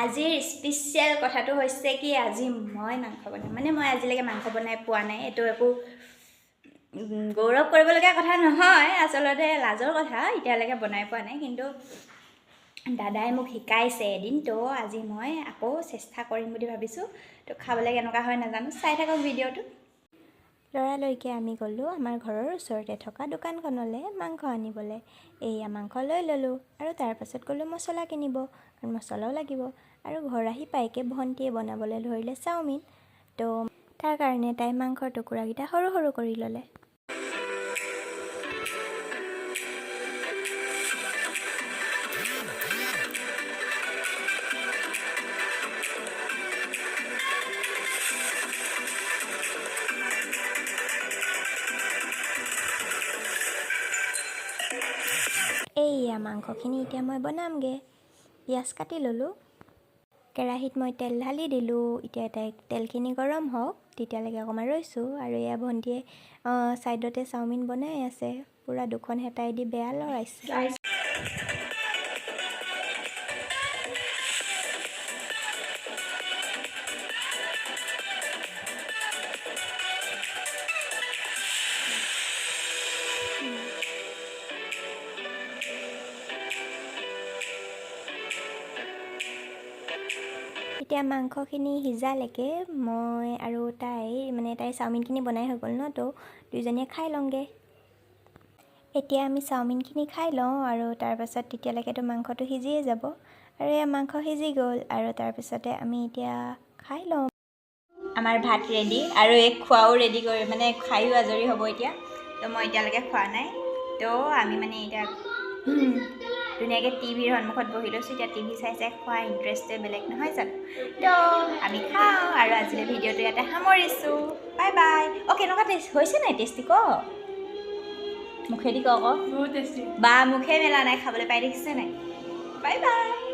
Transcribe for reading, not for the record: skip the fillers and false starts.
আজিৰ স্পেচিয়েল কথাটো হৈছে কি, আজি মই মাংস বনাম। মানে মই আজিলৈকে মাংস বনাই পোৱা নাই। এইটো একো গৌৰৱ কৰিবলগীয়া কথা নহয়, আচলতে লাজৰ কথা, এতিয়ালৈকে বনাই পোৱা নাই। কিন্তু দাদাই মোক শিকাইছে এদিন, তো আজি মই আকৌ চেষ্টা কৰিম বুলি ভাবিছোঁ। তো খাবলৈ কেনেকুৱা হয় নাজানো, চাই থাকক ভিডিঅ'টো। লৰালৰিকৈ আমি গ'লোঁ আমাৰ ঘৰৰ ওচৰতে থকা দোকানখনলৈ মাংস আনিবলৈ। এইয়া মাংস লৈ ল'লোঁ আৰু তাৰপাছত গ'লোঁ মছলা কিনিব, কাৰণ মছলাও লাগিব। আৰু ঘৰ আহি পাইকে ভণ্টিয়ে বনাবলৈ ধৰিলে চাওমিন। তো তাৰ কাৰণে তাই মাংসৰ টুকুৰাকেইটা সৰু সৰু কৰি ল'লে। এইয়া মাংসখিনি এতিয়া মই বনামগৈ। পিঁয়াজ কাটি ল'লোঁ, কেৰাহীত মই তেল ঢালি দিলোঁ। এতিয়া তাই তেলখিনি গৰম হওক তেতিয়ালৈকে অকণমান ৰৈছোঁ। আৰু এয়া ভণ্টিয়ে ছাইডতে চাওমিন বনাই আছে, পূৰা দুখন হেতাই দি বেয়া লৰাইছে। এতিয়া মাংসখিনি সিজালৈকে মই আৰু তাই, মানে তাই চাওমিনখিনি বনাই হৈ গ'ল ন, তো দুইজনীয়ে খাই লওঁগৈ। এতিয়া আমি চাওমিনখিনি খাই লওঁ আৰু তাৰপাছত তেতিয়ালৈকেতো মাংসটো সিজিয়ে যাব। আৰু এয়া মাংস সিজি গ'ল আৰু তাৰপিছতে আমি এতিয়া খাই লওঁ। আমাৰ ভাত ৰেডি আৰু এই খোৱাও ৰেডি কৰি, মানে খায়ো আজৰি হ'ব এতিয়া। তো মই এতিয়ালৈকে খোৱা নাই। তো আমি মানে এতিয়া ধুনীয়াকৈ টিভিৰ সন্মুখত বহি লৈছোঁ। এতিয়া টিভি চাই চাই খোৱা ইণ্টাৰেষ্টে বেলেগ নহয় জানো? তো আমি খাওঁ আৰু আজিলৈ ভিডিঅ'টো ইয়াতে সামৰিছোঁ। Bye bye. অঁ, কেনেকুৱা টেষ্ট হৈছে নাই? টেষ্টি ক, মুখেদি ক আকৌ। বহুত টেষ্টি। বা মুখে মেলা নাই খাবলৈ পাই, দেখিছে নাই? Bye bye.